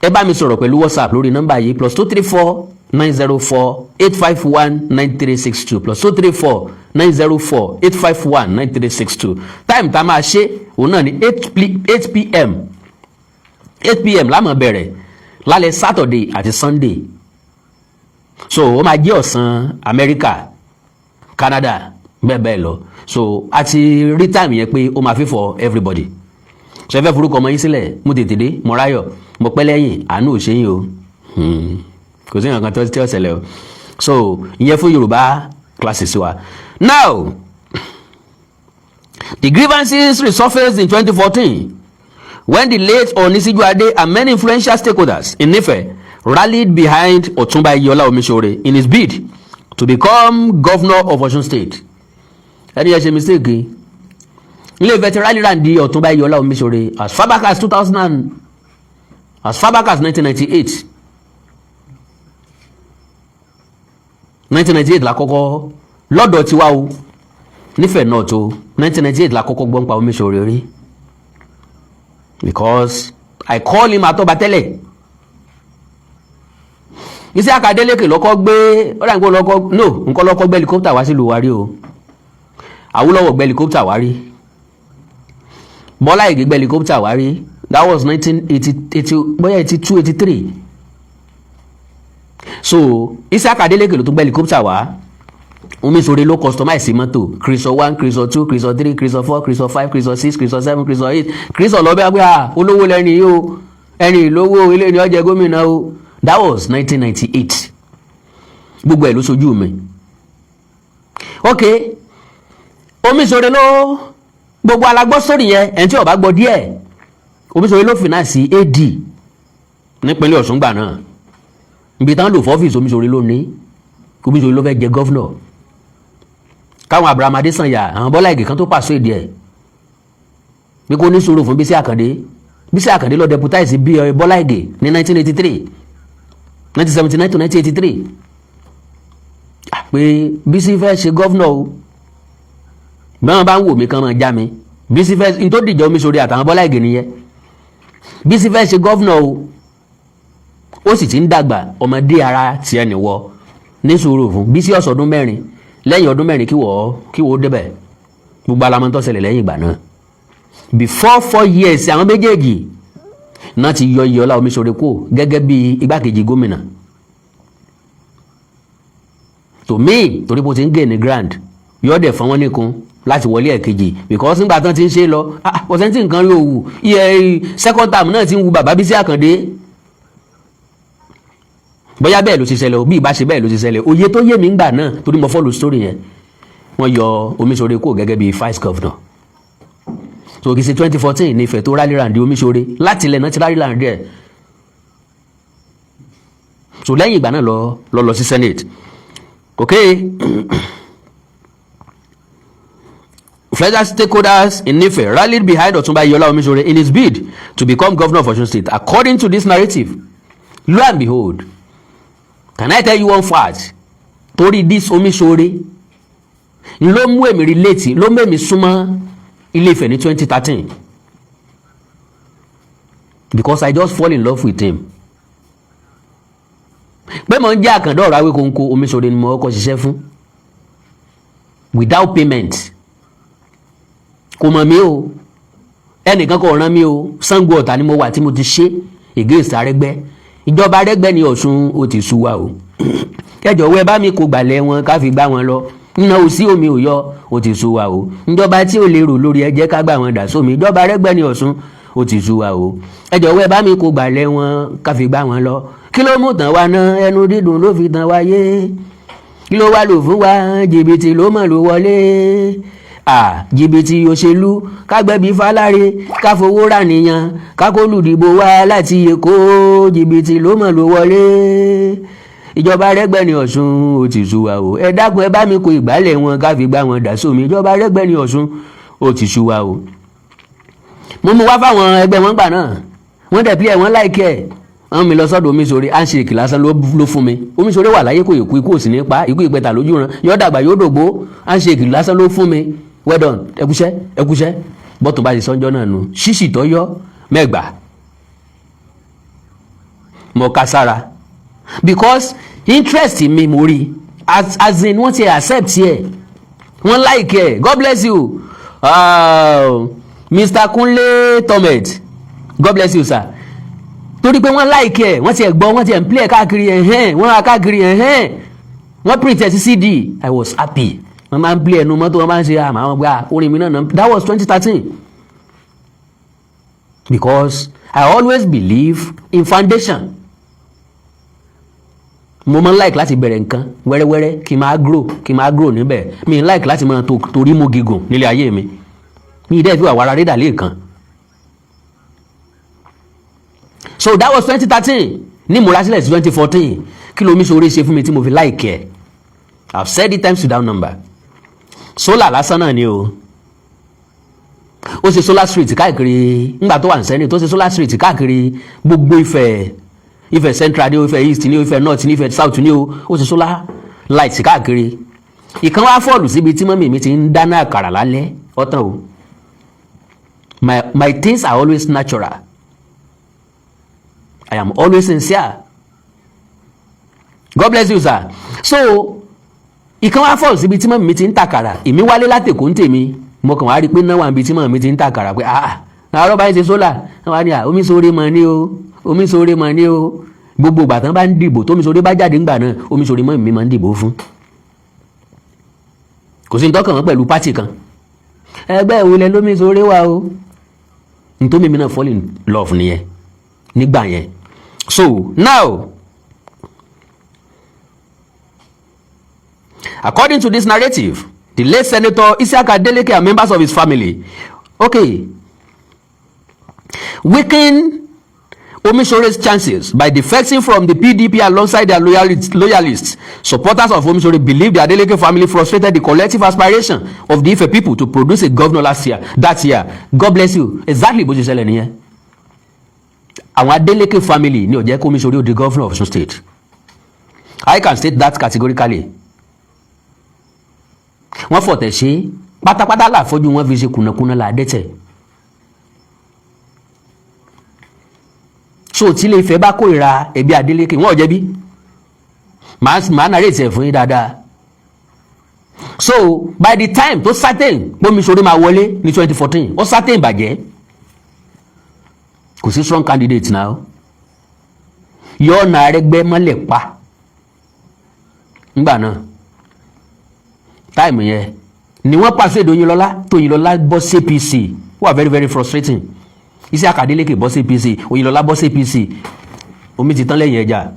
Speaker 1: ẹ bá mi sọ̀rọ̀ pẹ̀lú WhatsApp lórí nọ́mbà yìí: +234 904 851 9362, +234 904 851 9362. Time tá a máa ṣe òun náà ní 8 p.m., 8 p.m. la máa bẹ̀rẹ̀ lálẹ́ Saturday àti Sunday. So ó máa jẹ́ ọ̀sán Amẹ́ríkà, Canada, bẹ́ẹ̀ bẹ́ẹ̀ lọ. So a ti rí time yẹn pé ó máa fi for everybody. So ẹ fẹ́ forúkọ ọmọ yín sílẹ̀, mo tètè dé, mo ráyọ̀, mo pẹ́ lẹ́yìn, àánú ò ṣe yín o. Kò sí nǹkan tó tí ó ṣẹlẹ̀ o. So ìyẹn fún Yorùbá classes wa. Now, the grievances resurfaced in 2014 when the late Ooni Sijuade and many influential stakeholders in Ife rallied behind Otunba Iyiola Omisore in his bid to become governor of Osun State. Ẹni yẹn ṣe mistake. Ilé Ifẹ̀ ti rally round di Ọ̀túnba Iyiola Omisore as far back as 1998. 1998 la kọ́kọ́ lọ́dọ̀ tiwa o, nífẹ̀ẹ́ náà tó 1998 la kọ́kọ́ gbọ́n pa Omisore rí, because I call him Atọ́ba tẹ́lẹ̀. Isiaka Adeleke lọ́kọ́ gbé ọ̀rẹ́ àgbọ̀ lọ́kọ́ no nǹkan lọ́kọ́ gbé helicopter wá sílùú wa rí o. Awólọ́wọ̀ gbé helicopter wá rí, Bọ́lá Ìgè gbé helicopter wá rí. That was 1980, 80, bóyá 82, 83. So Isiaka Adeleke ló tún gbé helicopter wá. Omisore ló customize mọ́tò Chrysor 1, Chrysor 2, Chrysor 3, Chrysor 4, Chrysor 5, Chrysor 6, Chrysor 7, Chrysor 8, Chrysor lọ bẹ́ẹ̀ pé ah, olówó lẹ́ni yìí o, ẹni ìlówó ilé ni ó jẹ́ gómìnà o. That was 1998. Gbogbo ẹ̀ ló sojú mi. Ok, Omisore ló gbogbo alágbọ́ sórí yẹn. Ẹni tí ó bá gbọ́ díẹ̀, Omisore ló finance AD nípínlẹ̀ Ọ̀ṣun gbà náà. Ibi tán lò fọ́fíìsì, Omisore ló ní. Omisore ló fẹ́ jẹ governor káwọn Abraham Adesanya, àwọn Bọ́lá Ìgè kan tó pàṣẹ èdè ẹ̀ pé kó ní sùúrù fún Bísí Àkàndé. Bísí Àkàndé lọ deputize bí Bọ́lá Ìgè ní 1983, 1979 to 1983, pé Bísí fẹ́ ṣe governor o. Báwọn bá ń wò mí kán máa já mi. Bísí fẹ́ n tó dìjọ́ Omisore àtàwọn Bọ́lá Ìgè nìyẹn. Bísí fẹ́ ṣe governor o, ó sì ti ń dàgbà, ọmọdé ara tiẹ̀ nìwọ, ní sùúrù fún Bísí ọ̀sọ̀dún 4, lẹ́yìn ọdún 4 kí wọ́n débẹ̀. Gbogbo alamọ tó ṣẹlẹ̀ lẹ́yìn ìgbà náà, before 4 years, àwọn méjèèjì náà ti yọ Iyiola Omisore kú gẹ́gẹ́ bí igbákejì gómìnà. To me, torí bó ti ń gain ní grand, yóò dẹ̀ fọ́n wọ́n nìkun láti wọlé ẹ̀kejì, because nígbà tán ti ń ṣe lọ, ọ̀sẹ̀ tí nǹkan rí òwú iye second term náà ti ń wu bàbá Bísí Àkàndé. Bóyá bẹ́ẹ̀ ló ti ṣẹlẹ̀ o, bí ìbá ṣe bẹ́ẹ̀ ló ti ṣẹlẹ̀, òye tó yé mi ń gbà náà, torí mo follow story yẹn, wọ́n yọ Omisore kúrò gẹ́gẹ́ bí vice governor. So kì í ṣe 2014 ní Ifẹ̀ tó rally round Omisore. Láti ilẹ̀ náà ti rally round ẹ̀. So lẹ́yìn ìgbà náà lọ sí Senate. Okay. Federal stakeholders in Ife rallied behind Otunba Iyiola Omisore in his bid to become governor of Osun State. According to this narrative, lo and behold, can I tell you one fact? Torí this Omisore ló mú èmi relate, ló mú èmi súnmọ́ Ilé Ifẹ̀ ní 2013, because I just fall in love with him. Pé mo ń jẹ́ àkàndá ọ̀rọ̀ Awíkonko, Omisore ni mo kọ́kọ́ ṣiṣẹ́ fún without payment. Kò mọ̀ mí o, ẹnìkan kò rán mi o. Ṣàngó Ọ̀tà ni mo wà tí mo ti ṣe against Arẹ́gbẹ́. Ìjọba Arẹ́gbẹ́ ní Ọ̀ṣun, ó ti sú wa o. Ẹ jọ̀wọ́, ẹ bá mi kó gbàlẹ̀ wọn ká fi gbá wọn lọ. Nínú òsì omi ò yọ, ó ti sú wa o. Ìjọba tí ò lè rò lórí, ẹ jẹ́ ká gbà wọn dà sómi. Ìjọba Arẹ́gbẹ́ ní Ọ̀ṣun, ó ti sú wa o. Ẹ jọ̀wọ́, ẹ bá mi kó gbàlẹ̀ wọn ká fi gbá wọn lọ. Kí ló mú tàn wá ná? Ẹnu dídùn ló fi tàn wáyé. Kí ló wá lò fún wa? Jìbìtì ló mọ̀ ló wọlé. Jìbìtì òṣèlú, kágbẹ́bí fáláre, káfowó rà nìyàn, kákólùdìbò wá láti Èkó. Jìbìtì ló mọ̀ ló wọlé. Ìjọba Arẹ́gbẹ́ ní Ọ̀ṣun, ó ti sú wa o. Ẹ dákun, ẹ bá mi kó ìgbálẹ̀ wọn ká fi gbá wọn dà sómi. Ìjọba Arẹ́gbẹ́ ní Ọ̀ṣun, ó ti sú wa o. Mo mú wá fáwọn ẹgbẹ́ wọn gbà náà, wọ́n dẹ̀ pílẹ̀ wọ́n láìkẹ́ ẹ̀. Wọ́n mi lọ sọ́dọ̀ Omisore, handshake lásán ló fún mi. Omisore wà láyé, kò ikú, ikú ò sì ní pa, ikú ìpẹta lójú ran, yóò dàgbà, yóò dògbó. Handshake lásán ló fún mi. Well done, ẹkúṣẹ́, ẹkúṣẹ́. Bọ́tún bá ti sọ́njọ́ náà nu ṣíṣì tó yọ mẹ́gbàá mo ká sára because interest mi mo rí as in wọ́n ti accept ẹ̀, wọ́n like ẹ̀. God bless you, Mr. Kunle Tomet, God bless you, sir. Torí pé wọ́n like ẹ̀, wọ́n ti ẹ̀ gbọ́, wọ́n ti ẹ̀ ń play ẹ̀ káàkiri ẹ̀hẹ́n, wọ́n ra káàkiri ẹ̀hẹ́n, wọ́n print ẹ̀ sí CD. I was happy. Wọ́n máa ń play ẹnu mọ́tò, wọ́n máa ń ṣe àmọ́ àwọn gba orin mi náà. That was 2013, because I always believe in foundation. Mo máa ń like láti bẹ̀rẹ̀ nǹkan wẹ́rẹ́wẹ́rẹ́, kí n máa grow, kí n máa grow níbẹ̀. Mi ń like láti máa torí mú gígùn nílé ayé mi. Mi dẹ́ fi wà wàrà rédà lẹ́ẹ̀kan. So that was 2013. Ní ìmúrasílẹ̀ sí 2014, kí ló mi sọ orí ṣe fún mi tí mo fi like ẹ̀? I've said it times without number. Solar lásán náà ni o. Ó ṣe solar street káàkiri ńgbà tó wà ní Senate. Tó ṣe solar street káàkiri gbogbo Ifẹ̀, Ifẹ̀ Central ní o, Ifẹ̀ East ní o, Ifẹ̀ North ní, Ifẹ̀ South ní o. Ó ṣe solar light káàkiri. Ìkan wá fall síbi tí mummy mi ti ń dáná àkàrà lálẹ́ ọ̀tàn o. My things are always natural. I am always sincere. God bless you, sir. So ìkan wá fall síbi tí mummy mi ti ń tàkàrà. Èmi wálé látẹ̀kọ́ ń tèmi, mo kàn wá rí i pé náà wà níbi tí mummy mi ti ń tàkàrà pé, ah, àárọ̀ báyìí ṣe solar wọ́n á ní à Omiṣore mọ̀ ní o, Omiṣore mọ̀ ní o. Gbogbo ìgbà tán bá ń dìbò, tómiṣore bá jáde ńgbà náà, Omiṣore mummy mi máa ń dìbò fún. Kò sí ní tọ́kàn wọn pẹ̀lú party kan, ẹgbẹ́ ìwòlẹ̀ lómiṣore wà o. Nítorí mi náà fall in love nìyẹn nígbà yẹn. So now, according to this narrative, the late Senator Isiaka Adeleke and members of his family, okay, weaken Omisore's chances by defecting from the PDP alongside their loyalists. Supporters of Omisore believe the Adeleke family frustrated the collective aspiration of the Ife people to produce a governor last year, that year. God bless you. Exactly bó ṣe ṣẹlẹ̀ nìyẹn. Àwọn Adeleke family ní ó jẹ́ kó Omisore ó di governor of Osun State. I can state that categorically. Wọ́n fọ̀tẹ̀ ṣe pátápátá láàfọ́jú, wọn fi ṣe kùnàkùnà làádẹ́tẹ̀. So tí ilé Ifẹ̀ bá kórìíra ẹbí Adeleke, wọn ò jẹ̀bi. Màá narrate ẹ̀ fún yín dáadáa. So by the time tó certain Omisore máa wọlé ní 2014, ó certain bàjẹ́, kò sí strong candidate now. Yóò na Arẹ́gbẹ́ mọ́lẹ̀ pa ńgbà náà. Time yẹn ni wọ́n pàṣẹ èdè Oyinlọ́lá tó Oyinlọ́lá bọ́ sí APC. Wà very, very frustrating. Isiaka Adeleke bọ́ sí APC, Oyinlọ́lá bọ́ sí APC, omi ti tán lẹ́yìn ẹja.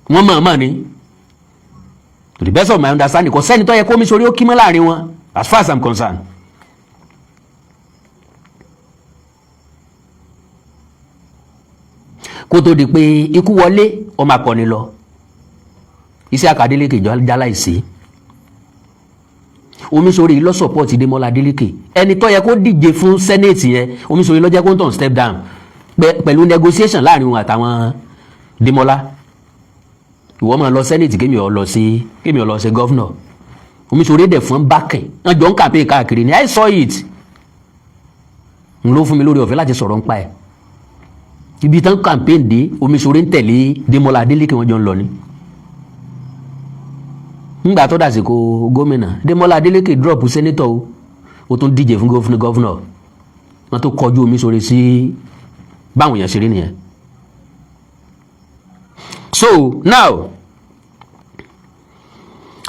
Speaker 1: Wọ́n mọ̀ mọ̀ ni. To the best of my understanding, kò sẹ́ni tó yẹ kó Omisore ó kí mọ́ láàrin wọn, as far as I'm concerned. Kó tó di pé ikú wọlé, ọmọ akọni lọ, Isiaka Adeleke jáláìsí. Omisore lọ support Demola Adeleke, ẹni tó yẹ kó díje fún senate yẹn. Omisore ló jẹ́ kó ń tàn step down pẹ̀lú negotiation láàrin òun àtàwọn Demola. Ìwọ máa lọ senate, kémi ọ lọ sí governor. Omisore dẹ̀ fún bákẹ̀, wọ́n jọ ń kàpé káàkiri ni. I saw it. N ló fún mi lórí ọ̀fẹ́ láti sọ̀rọ̀ nípa ẹ̀. Ibi tán campaign dé, Omisore ń tẹ̀lé Demola Adeleke, wọ́n jọ ń lọ ni. Ńgbà tó dàsìkò gómìnà, Demola Adeleke drop senator o, ó tún díje fún governor. Wọ́n tó kọjú Omisore sí báwọn èèyàn ṣe rí nìyẹn. So now,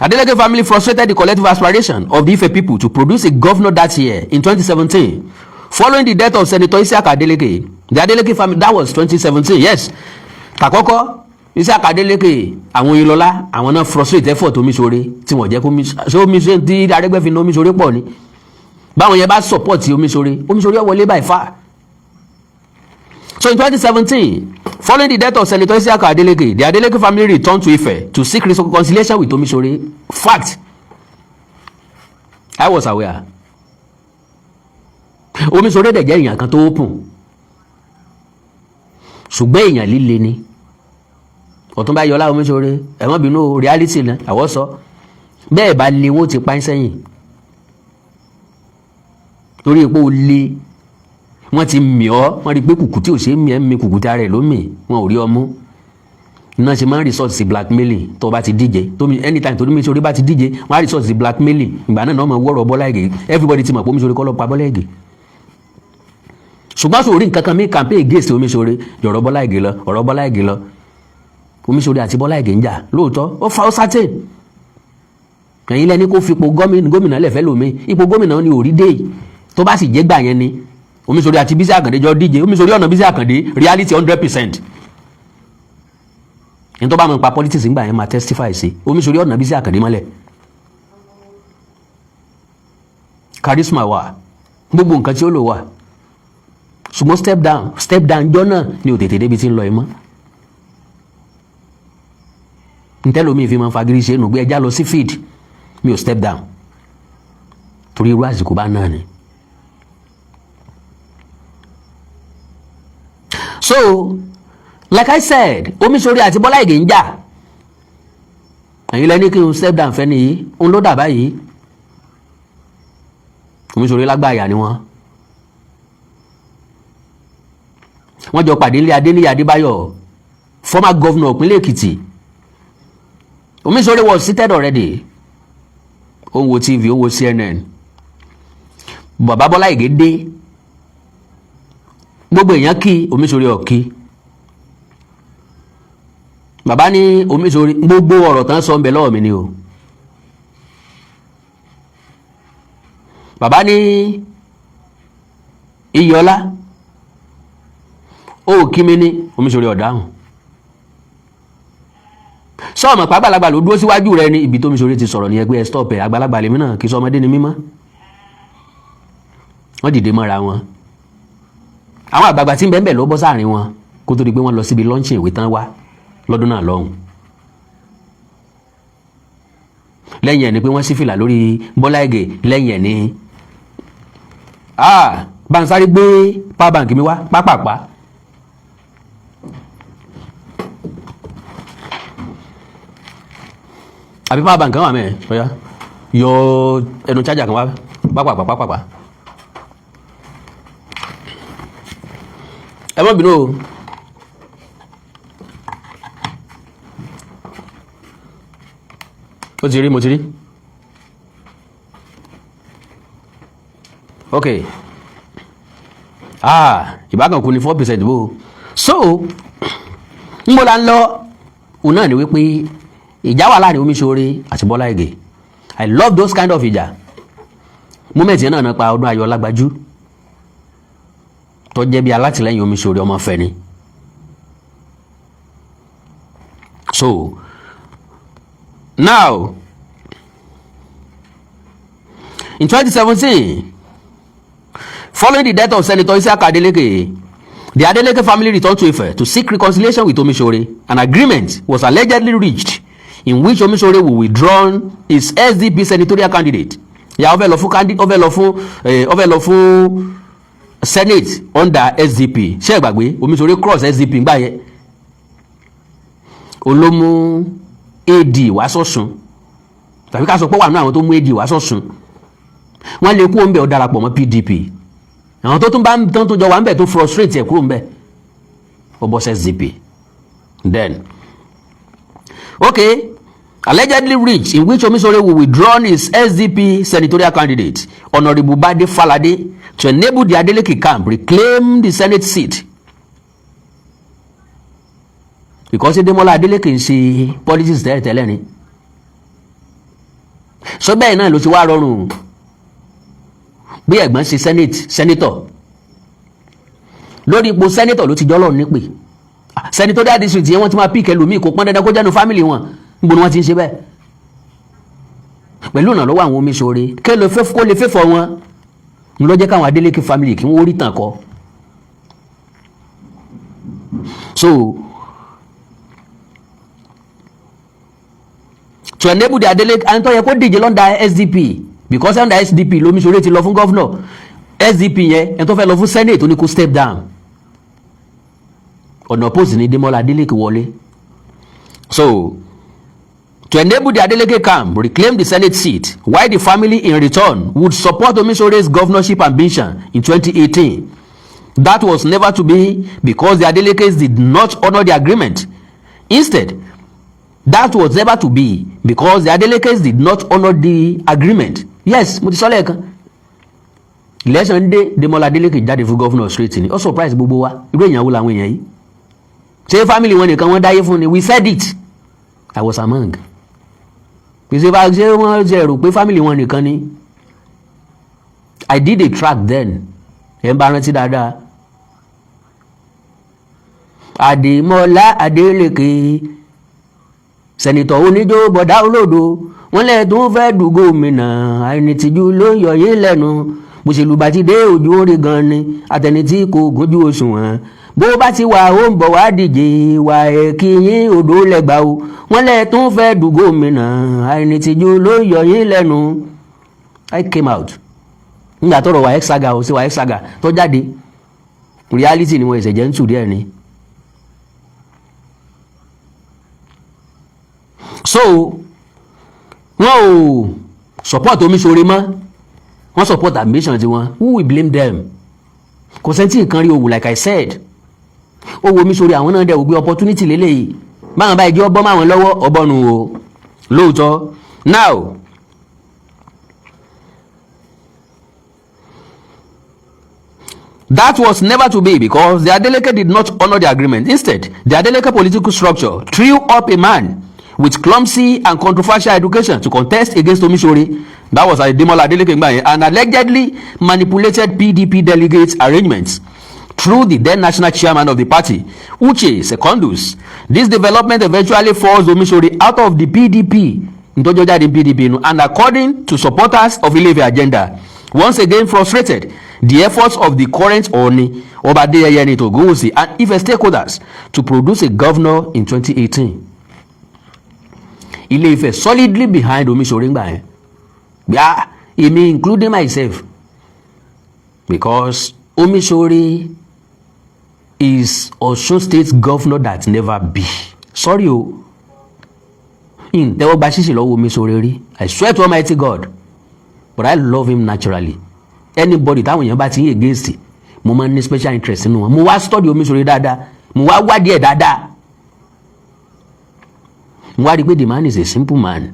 Speaker 1: Adeleke family frustrated the collective aspiration of the Ife people to produce a governor that year in 2017. Following the death of Senator Isiaka Adeleke, the Adeleke family, that was 2017, yes. Tàkọ́kọ́, Isiaka Adeleke, àwọn Oyinlọ́lá, àwọn náà frustrate effort Omisore tí wọ́n jẹ́ kó ṣé Omisore tí Arẹ́gbẹ́ fi ní Omisore pọ̀ ni. Báwọn yẹn bá support Omisore, Omisore wọlé by far. So in 2017, following the death of Senator Isiaka Adeleke, the Adeleke family returned to Ife to seek reconciliation with Omisore. Fact, I was aware. Omisore dẹ̀ jẹ́ èèyàn kan tó open, ṣùgbọ́n èèyàn líle ni. Ọ̀túnba Yọlá Omisore, ẹ̀wọ̀n bínú, reality ni àwọ̀ sọ bẹ́ẹ̀ bá lé, wọ́n ti pa ń sẹ́yìn. Torí pé ó lé wọ́n ti mì ọ́, wọ́n rí i pé kùkù tí ò ṣe é mì ẹ́ mi, kùkù tí ara ẹ̀ ló mì, wọn ò rí ọmú. Iná ṣe máa ń resort sí blackmailing. Tó o bá ti díje tó mi, anytime tó Omiṣore bá ti díje, wọ́n á resort sí blackmailing. Ìgbà náà náà mọ̀ wọ́rọ̀ Bọ́lá Ìgè. Everybody ti mọ̀ pé Omiṣore kọ́ ló pa Bọ́lá Ìgè, ṣùgbọ́n sórí nǹkan kan mi campaign against Omiṣore jọ̀rọ̀ Bọ́lá Ìgè lọ, ọ̀rọ̀ Bọ́lá Ìgè lọ. Omiṣore àti Bọ́lá Ìgè ń jà lóòótọ́, ó fa ó certain. Ẹ̀yin lẹ́ni kó fipò gómìnà lẹ̀fẹ́ lómi, ipò gómìnà ni ò rí dé. Tó bá sì jẹ́ gbà yẹn ni Omiṣore àti Bísí Àkàndé jọ díje, Omiṣore ọ̀nà Bísí Àkàndé, reality 100%. Ní tó bá mọ̀ nípa politics ńgbà yẹn máa testify sí Omiṣore ọ̀nà Bísí Àkàndé mọ́lẹ̀. Charisma wà, gbogbo nǹkan tí ó lò wà, ṣùgbọ́n step down, step down jọ náà ni ò tètè débi tí ń lọ yìí mọ́. Ntẹ́lómi fi máa ń fagírí ṣe é nù gbé ẹja lọ sí field. Mi ò step down torí irú àsìkò bá náà ni. So like I said, Omiṣore àti Bọ́lá Ìgè ń jà. Ẹ̀yin lẹ́ni kí n step down fẹ́ nìyí, òun ló dà báyìí. Omiṣore lágbàáyà ni wọ́n. Wọ́n jọ pàdé nílé Adéníyì Adébáyọ̀, former governor ìpínlẹ̀ Èkìtì. Omiṣore was seated already, ó ń wo TV, ó ń wo CNN. Bàbá Bọ́lá Ìgè dé, gbogbo èèyàn kí Omiṣore, ọ̀kí bàbá ní Omiṣore. Gbogbo ọ̀rọ̀ tán sọ ń bẹ lọ́wọ́ mi ni o. Bàbá ní Iyọlá ó kí mi ní Omiṣore ọ̀dáhùn sọ́ọ̀mọ̀ pàgbàlagbà ló dúró síwájú rẹ ní ibi tó Omiṣore ti sọ̀rọ̀ ní ẹgbẹ́ stop ẹ̀, àgbàlagbà lèmi náà, kì í sọ ọmọdé ni mímọ́. Wọ́n dìde mọ́ra wọn, àwọn àgbààgbà tí ń bẹ́ẹ̀ bẹ́ẹ̀ ló bọ́ sáàrin wọn kó tó di pé wọ́n lọ síbi lọ́ńchìn ìwé tán wá lọ́dún náà lọ́hùn. Lẹ́yìn ẹ̀ ni pé wọ́n sí fìlà lórí Bọ́lá Ìgè. Lẹ́yìn ẹ̀ ni bansáré gbé power bank mi wá pápápá. Àbí power bank kan wà mẹ́ẹ̀, ọ̀yá yọ ẹnu chájà kan wá pápápá pápápá. Ẹ má bínú o. Ó ti rí, mo ti rí. Ok, ìbákan kù ní 4% bó. So ń bó la ń lọ, òun náà ni wípé ìjà wà láàrin Omiṣore àti Bọ́lá Ìgè. I love those kind of ìjà. Moment yẹn náà nípa Ọdún Ayọ̀ Lágbájú tó jẹ́ bí alátìlẹ́yìn Omiṣore, ọmọ Ifẹ̀ ni. So now in 2017, following the death of Senator Isiaka Adeleke, the Adeleke family returned to Ife to seek reconciliation with Omiṣore. An agreement was allegedly reached in which Omiṣore will withdraw his SDP senatorial candidate. Ya ó fẹ́ lọ fún candidate, ó fẹ́ lọ fún senate under SDP. Ṣé ẹ gbàgbé Omiṣore cross SDP ńgbà yẹn, olómú AD wá sọ̀sùn, tàbí ká sọ pé wà nínú àwọn tó mú AD wá sọ̀sùn. Wọ́n lè kú òǹbẹ̀, ó darapọ̀ mọ́ PDP. Àwọn tó tún bá ń tán tó jọ wà ń bẹ̀ tó frustrate ẹ̀ kúrò ń bẹ̀, ó bọ́ sí SDP. Then okay, allegedly reached in which Omisore will withdraw his SDP senatorial candidate, Honorable Bade Falade, to enable the Adeleke camp reclaim the Senate seat. Because Demola Adeleke ń ṣe politics tẹ́lẹ̀tẹ́lẹ̀ ni, so bẹ́ẹ̀ náà ló ti wá rọrùn bí ẹ̀gbọ́n ṣe senate senator lórí ipò senator ló ti jọ́lọ̀ nípè. Senatorial district yẹn, wọ́n ti máa pick ẹlòmíì, kò pọ́n dandan kó jẹ́nu family wọn. Níbo ni wọ́n ti ń ṣe bẹ́ẹ̀? Pẹ̀lú ìrànlọ́wọ́ àwọn Omiṣore kó lè fẹ́fọ̀ wọn ń lọ jẹ́ káwọn Adeleke family kí wọ́n rí tàn kọ́. So to enable the Adeleke, and tó yẹ kó díje lọ́ndà SDP, because under SDP l'Omiṣore ti lọ fún governor. SDP yẹn, ẹni tó fẹ́ lọ fún senate, tó ní kó step down, ọ̀nà post ní Demola Adeleke wọlé. So To enable the Adeleke camp reclaim the Senate seat, while the family in return would support Omisore's governorship ambition in 2018. That was never to be because the Adelekes did not honor the agreement. Instead, that was never to be because the Adelekes did not honor the agreement. Yes, mo ti sọ lẹ́ẹ̀kan. Election dé, Demola Adeleke jáde fún governor straight ni. Ó surprise gbogbo wa. Irú èèyàn wo làwọn èèyàn yìí? Ṣé family wọn nìkan wọ́n dáyé fún ni? We said it. I was among. Pèsè bá ṣé wọ́n ṣe rò pé family wọn nìkan ni? I did a track then. Ẹ̀ ń bá rántí dáadáa. Adémọ́lá Adélékè, senator oníjó bọ̀dá olódo, wọ́n lẹ̀ tún fẹ́ du gómìnà, àìnítìjú ló ń yọ yín lẹ́nu. Bòṣèlú bá ti dé ojú orí gan ni, àtẹni tí kò gúnjú òṣùwọ̀n, bó bá ti wà ó ń bọ̀ wá díje wà ẹ̀ kí yín odò lẹ́gbàá o. Wọ́n lẹ̀ tún fẹ́ du gómìnà, àìnítìjú ló ń yọ yín lẹ́nu. I came out nígbà tọ́rọ̀ WAEC saga ò sí WAEC saga tó jáde, reality ni wọ́n ẹ̀sẹ̀ jẹ́ ń tù díẹ̀ ni. So wọn ò support Omiṣore mọ́, wọ́n support ambition tiwọn. Who will blame them? Kò sẹ́ni tí nǹkan rí owó. Like I said, ó wo Omiṣore, àwọn náà dẹ̀ wò gbé opportunity lélẹ́yìí, báwọn báyìí jẹ́ ọbọ̀ máwọn lọ́wọ́ ọbọ̀nù o lóòótọ́. Now, that was never to be because the Adeleke did not honor the agreement. Instead, the Adeleke political structure threw up a man with clumsy and controversial education to contest against Omisore. That was Ademola Adeleke ngbà yẹn, and allegedly manipulated PDP delegates arrangements through the then national chairman of the party, Uche Secondus. This development eventually forced Omisore out of the PDP, ntọ́jọ́ jáde PDP nu, and according to supporters of Ile-Ife agenda, once again frustrated the efforts of the current Ooni, Ọba Adéyẹyè Ẹnìtàn Ògúnwùsì, and Ife stakeholders to produce a governor in 2018. Ilé-Ifẹ̀ solidly behind Omisore ngbà yẹn gbà, èmi including myself, because Omisore is Osun State governor that never be. Sorry o, n tẹ́wọ́ gba ṣíṣe lọ́wọ́ Omisore rí, I swear to Almighty God, but I love him naturally. Anybody táwọn èèyàn bá ti ń against, mo máa ń ní special interest nínú wọn. Mo wá study Omisore dáadáa, mo wá wádìí ẹ̀ dáadáa, mo wá rí i pé the man is a simple man,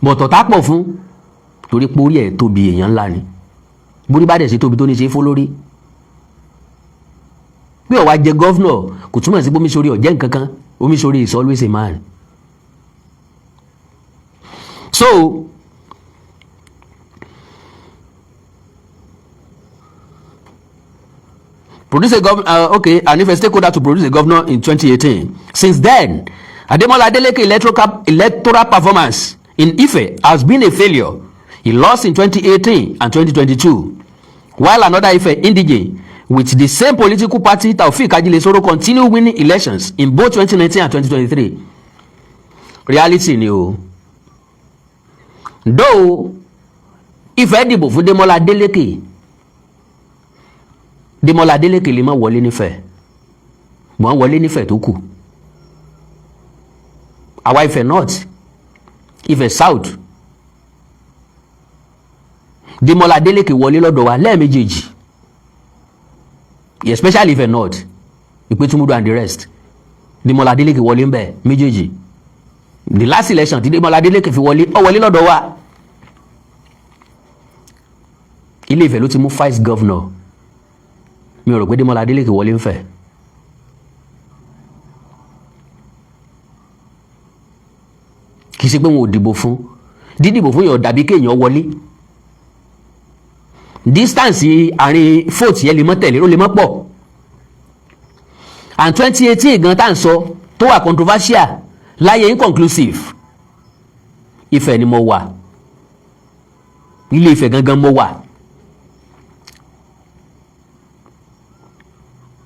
Speaker 1: but ọ̀tá pọ̀ fún torí pé orí ẹ̀ tóbi, èèyàn ńlá ni. Borí bá dẹ̀ sí tóbi tó ní ṣe é fó lórí bí ó wá jẹ governor, kò túmọ̀ sí pé Omisore ò jẹ́ nǹkan kan. Omisore is always a man. So produce a governor, okay, and if a stakeholder to produce a governor in 2018. Since then, Ademola Adeleke electoral performance in Ife has been a failure. He lost in 2018 and 2022, while another Ife indigene with the same political party, Taofeek Ajilesoro, continue winning elections in both 2019 and 2023. Reality ni o. Though Ife dìbò fún Demola Adeleke, Demola Adeleke lè má wọlé nífẹ̀ẹ́, wọ́n wọlé nífẹ̀ẹ́ tó kù. Àwa Ifẹ̀ North, Ifẹ̀ South, Demola Adeleke wọlé lọ́dọ̀ wa lẹ́ẹ̀mejèèjì, especially Ifẹ̀ North, Ìpẹ́tùmúdù and the rest. Demola Adeleke wọlé ńbẹ méjèèjì. The last election tí Demola Adeleke fi wọlé, ó wọlé lọ́dọ̀ wa. Ilé Ifẹ̀ ló ti mú vice governor. Mi ò rò pé Demola Adeleke wọlé ńfẹ̀. Kì í ṣe pé wọn ò dìbò fún. Dídìbò fún yàn dàbí kéèyàn wọlé. Distance àárín vote yẹn lè mọ́ tẹ̀lé, ó lè mọ́ pọ̀. And 2018 gan tá à ń sọ tó wà controversial láyé, inconclusive, Ifẹ̀ ni mo wà, Ilé Ifẹ̀ gangan mo wà.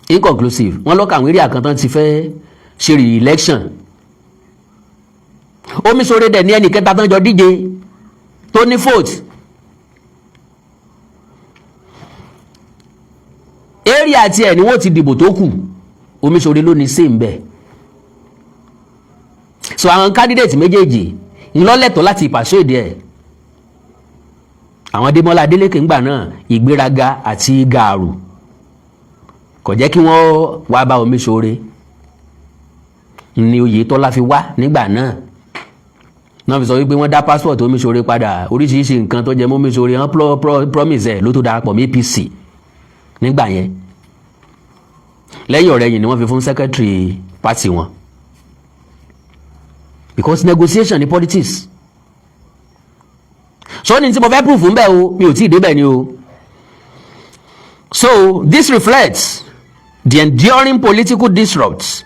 Speaker 1: Inconclusive, wọ́n lọ́ka àwọn area kan tán ti fẹ́ ṣe re-election. Omisore dẹ̀ ní ẹnì kẹta tán jọ díje tó ní vote. Area tiẹ̀ ni wọ́n ti dìbò tó kù, Omisore ló ní same bẹ́ẹ̀. So àwọn candidate méjèèjì ńlọ́lẹ̀tọ̀ láti persuade ẹ̀. Àwọn Adémọ́lá Adélékè ńgbà náà, ìgbéraga àti gààrù kò jẹ́ kí wọ́n wá bá Omiṣore ní Oyètọ́lá fi wá nígbà náà. Náà fi sọ wípé wọ́n dá passport Omiṣore padà, oríṣiríṣi nǹkan tó jẹ mọ́ Omiṣore wọ́n promise ẹ̀ ló tó darapọ̀ mọ́ APC nígbà yẹn. Lẹ́yìn ọ̀rẹ́yìn ni wọ́n fi fún secretary party wọn, because negotiation ni politics. So ní tí mo fẹ́ proof ń bẹ̀ o, mi ò tí ì débẹ̀ ni o. So this reflects the enduring political distrust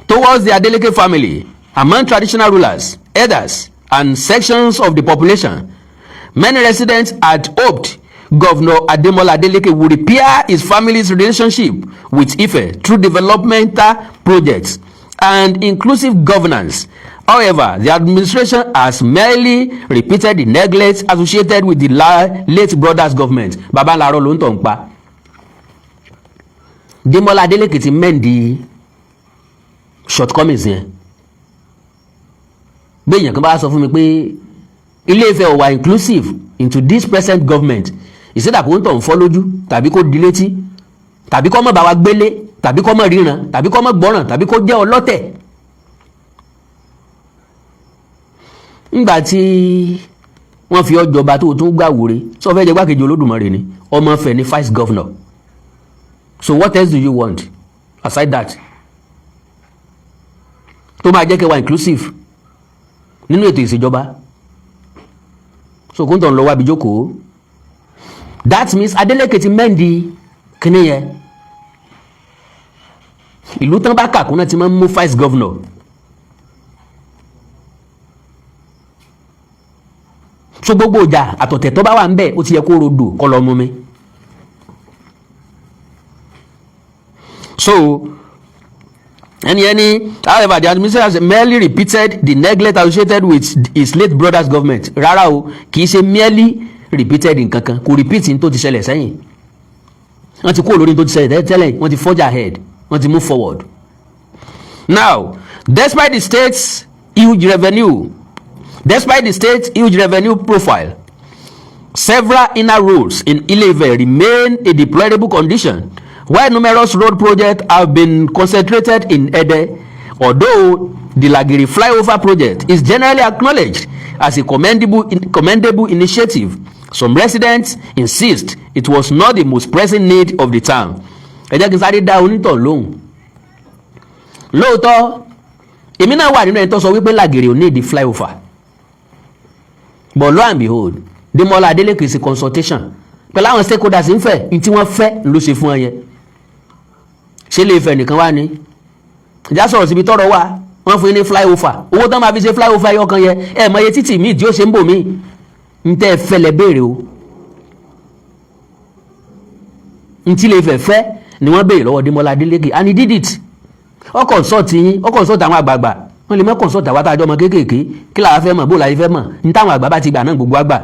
Speaker 1: towards the Adeleke family among traditional rulers, elders and sections of the population. Many residents had hoped Governor Ademola Adeleke would repair his family's relationship with Ife through developmental projects and inclusive governance. However, the administration has merely repeated the neglect associated with the late brother's government. Baba ńlá ló ń tọ̀ ń pa. Demola Adeleke ti mend shortcomings yẹn. Gbẹ̀yìn kan bá sọ fún mi pé Ilé-Ifẹ̀ ò wà inclusive into this present government, ìṣẹ́dá kó ń tọ̀ ń fọ́ lójú, tàbí kó di létí, tàbí kó má bá wa gbélé, tàbí kó má ríran, tàbí kó má gbọ́ràn, tàbí kó jẹ́ ọlọ́tẹ̀. Ńgbà tí wọ́n fi ọjọba tó tún gbà wúre, sọ fẹ́ jẹ́ gbákejì Olódùmarè ni, ọmọ Ifẹ̀ ní vice governor. So what else do you want aside that tó máa jẹ́ kẹ́ wà inclusive nínú ètò ìṣèjọba? So kó ń tọ̀ ń lọ wábi jókòó. That means Adeleke ti mend kíní yẹn. Ìlú tán bá kàkún náà ti máa ń mú vice governor. So gbogbo ìjà àtọ̀tẹ̀ tó bá wà ń bẹ̀, ó ti yẹ kó rodò kọ́ lọ mú mi. So ẹni, however, the administration has merely repeated the neglect associated with his late brother's government. Rárá o, kì í ṣe merely repeated nǹkan kan, kò repeat ní tó ti ṣẹlẹ̀ sẹ́yìn. Wọ́n ti kó lórí tó ti ṣẹlẹ̀ tẹ́lẹ̀, wọ́n ti forge ahead, wọ́n ti move forward. Now, despite the state's huge revenue profile, several inner roads in Ile-Ife remain a deplorable condition, while numerous road projects have been concentrated in Ede. Although the Lagiri flyover project is generally acknowledged as a commendable initiative, some residents insist it was not the most pressing need of the town. Ẹ jẹ́ kí n sáré dá onítọ̀ lóhùn. Lóòótọ́, èmi náà wà nínú ẹni tó sọ wípé Lagiri ò ní ìdí flyover, but lo and behold, Demola Adeleke ṣe consultation pẹ̀lú àwọn stakeholders ń fẹ́ ní tí wọ́n fẹ́ ló ṣe fún ọ yẹn. Ṣé lè fẹ́ nìkan wá ní ìjà sọ̀rọ̀ síbi tọ́rọ̀ wà? Wọ́n fún yín ní flyover, owó tán máa fi ṣe flyover ẹyọ kan yẹn, ẹ mọ iye títì míì tí ó ṣe ń bò míì. Ń tẹ́ ẹ fẹ́lẹ̀ béèrè o, ń tí lè fẹ́ fẹ́ ni wọ́n béèrè lọ́wọ́ Demola Adeleke, and he did it. Ó consult yín, ó consult àwọn àgbààgbà. Wọ́n lè má consult àwa tá a jọ ọmọ kéékèèké. Kí làwa fẹ́ mọ̀? Bó la fẹ́ mọ̀? Ní táwọn àgbà bá ti gbà náà, gbogbo àgbà.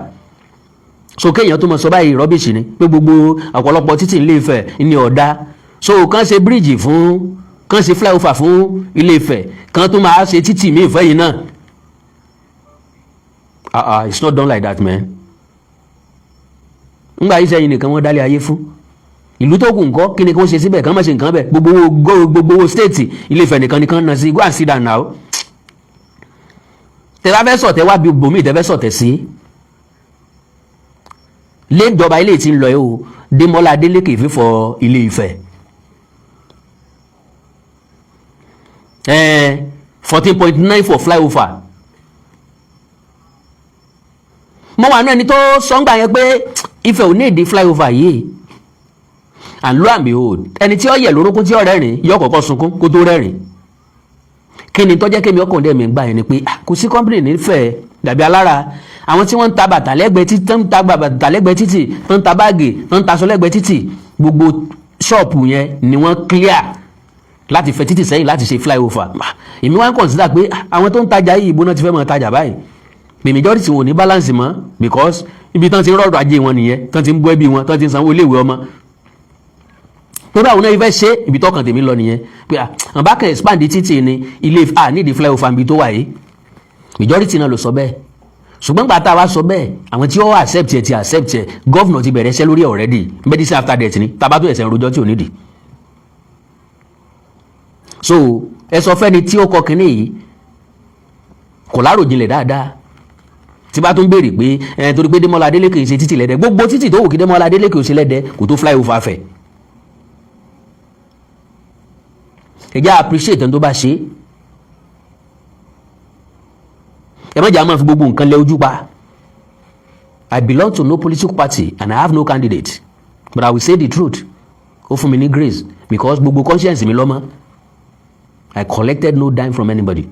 Speaker 1: So kéèyàn tó mọ̀ sọ báyìí, rubbish ni pé gbogbo ọ̀pọ̀lọpọ̀ títì Ilé Ifẹ̀ ní ọ̀dà. So kàn ṣe bíríìjì fún, kàn ṣe flyover fún Ilé Ifẹ̀, kàn tó máa ṣe títì míì fẹ́yìn náà. Ah ah, it's not done like that, man. Ńgbà yìí sẹ́yìn nìkan wọ́n dálé ayé fún. Ìlú tó kù ńkọ́? Kí ni kí wọ́n ṣe síbẹ̀? Kàn má ṣe nǹkan bẹ̀. Gbogbo owó state, Ilé Ifẹ̀ nìkan nìkan náà sí. Go and sit down now. Tẹ bá fẹ́ sọ̀tẹ̀, wá bí bòmí tẹ fẹ́ sọ̀tẹ̀ sí léjọba ilé tí ń lọ yìí o. Démọ́lá Adélékè fífọ Ilé Ifẹ̀, 14.9 for flyover. Mo wà ní ẹni tó sọ́ngbà yẹn pé Ifẹ̀ ò ní èdè flyover yìí, and lo and behold, ẹni tí ó yẹ lórókún tí ó rẹ́rìn yóò kọ́kọ́ sunkún kó tó rẹ́rìn. Kí ni tọ́jẹ́ kémi ọkàn dẹ̀ mi gbà yẹn ni pé kò sí company nífẹ̀ẹ́ dàbí alára àwọn tí wọ́n ń ta bàtà lẹ́gbẹ̀ẹ́ títì, tó ń ta bàtà lẹ́gbẹ̀ẹ́ títì, tó ń ta báàgì, tó ń taṣọ lẹ́gbẹ̀ẹ́ títì. Gbogbo ṣọ́ọ̀pù yẹn ni wọ́n clear láti fẹ́ títì sẹ́yìn láti ṣe flyover. Èmi wá ń consider pé àwọn tó ń tajà yìí, ìbò náà ti fẹ́ máa tajà báyìí? The majority wọn ò ní balance mọ́, because ibi tán ti ń rọ̀rọ̀ ajé wọn nìyẹn, tán ti ń bọ́ ẹbí wọn, tán ti ń sanwó iléèwé ọmọ. Pé báwo náà ifẹ̀ ṣe, ibi tọkàn tèmi lọ nìyẹn, pé àwọn bá kàn expand títì ní ilé à nídìí flyover níbi tó wà yìí. Majority náà ló sọ bẹ́ẹ̀. Ṣùgbọ́n gbà tá a wá sọ bẹ́ẹ̀, àwọn tí ó accept ẹ̀ ti accept ẹ̀. Governor ti bẹ̀rẹ̀ iṣẹ́ lórí ẹ̀ already. Medicine after death ni tábà tó ẹ̀sẹ̀ ń rojọ́ tí ò nídìí. So ẹ sọ fẹ́ni tí ó kọ kínní yìí, kò láròjinlẹ̀ dáadáa, tí bá tún béèrè pé ẹ torí pé Démọ́lá Adélékè ṣe títì lẹ́dẹ̀. Gbogbo títì tó wù kí Démọ́lá Adélékè ṣe lẹ́dẹ̀, kò tó flyover fẹ̀. Ẹ jẹ́ appreciate ẹni tó bá ṣe. Ẹ má jẹ́ àmọ́ fi gbogbo nǹkan lẹ ojú pa. I belong to no political party and I have no candidate, but I will say the truth. Ó fún mi ní grace because gbogbo conscience mi lọ́mọ. I collected no dime from anybody.